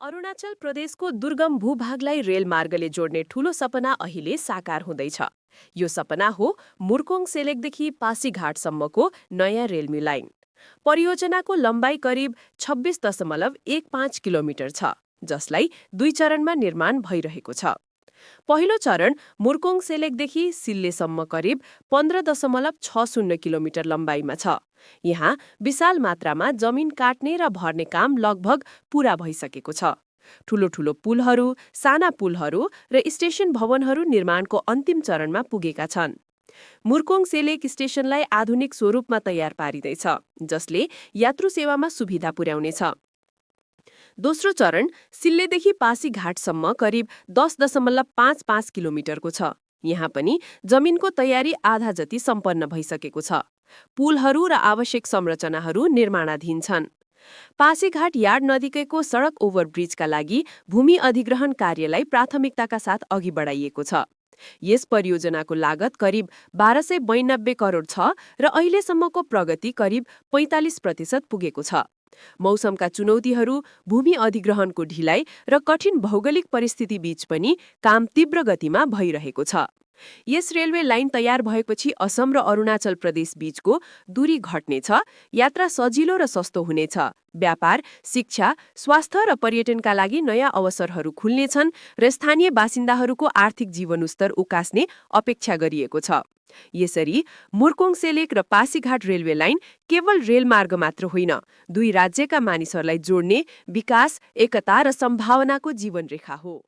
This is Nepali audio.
अरुणाचल प्रदेशको दुर्गम भूभागलाई रेलमार्गले जोड्ने ठूलो सपना अहिले साकार हुँदैछ। यो सपना हो मुर्कोङ सेलेकदेखि पासीघाटसम्मको नयाँ रेलवे लाइन। परियोजनाको लम्बाइ करिब 26.15 किलोमिटर छ, जसलाई 2 चरणमा निर्माण भइरहेको छ। पहिलो चरण मुर्कोङ सेलेकदेखि सिल्लेसम्म करिब 15.60 किलोमिटर लम्बाइमा छ। यहाँ विशाल मात्रामा जमिन काट्ने र भर्ने काम लगभग पूरा भइसकेको छ। ठूलो ठूलो पुलहरू, साना पुलहरू र स्टेशन भवनहरू निर्माणको अन्तिम चरणमा पुगेका छन्। मुर्कोङ सेलेक स्टेशनलाई आधुनिक स्वरूपमा तयार पारिँदैछ, जसले यात्रु सेवामा सुविधा पुर्याउनेछ। दोस्रो चरण सिल्लेदेखि पासीघाटसम्म करिब 10.55 किलोमिटरको छ। यहाँ पनि जमिनको तयारी आधा जति सम्पन्न भइसकेको छ। पुलहरू र आवश्यक संरचनाहरू निर्माणाधीन छन्। पासीघाट यार्ड नजिकैको सडक ओभरब्रिजका लागि भूमि अधिग्रहण कार्यलाई प्राथमिकताका साथ अघि बढाइएको छ। यस परियोजनाको लागत करिब 1292 करोड छ र अहिलेसम्मको प्रगति करिब 45% पुगेको छ। मौसमका चुनौतीहरू, भूमि अधिग्रहणको ढिलाइ र कठिन भौगोलिक परिस्थिति बीच पनि काम तीव्र गतिमा भइरहेको छ। यस रेलवे लाइन तयार भएपछि असम र अरुणाचल प्रदेश बीचको दूरी घट्नेछ, यात्रा सजिलो र सस्तो हुनेछ, व्यापार, शिक्षा, स्वास्थ्य र पर्यटनका लागि नयाँ अवसरहरू खुल्नेछन् र स्थानीय बासिन्दाहरूको आर्थिक जीवनस्तर उकास्ने अपेक्षा गरिएको छ। यसरी मुर्कोङ सेलेक र पासीघाट रेलवे लाइन केवल रेलमार्ग मात्र होइन, दुई राज्यका मानिसहरूलाई जोड्ने विकास, एकता र सम्भावनाको जीवनरेखा हो।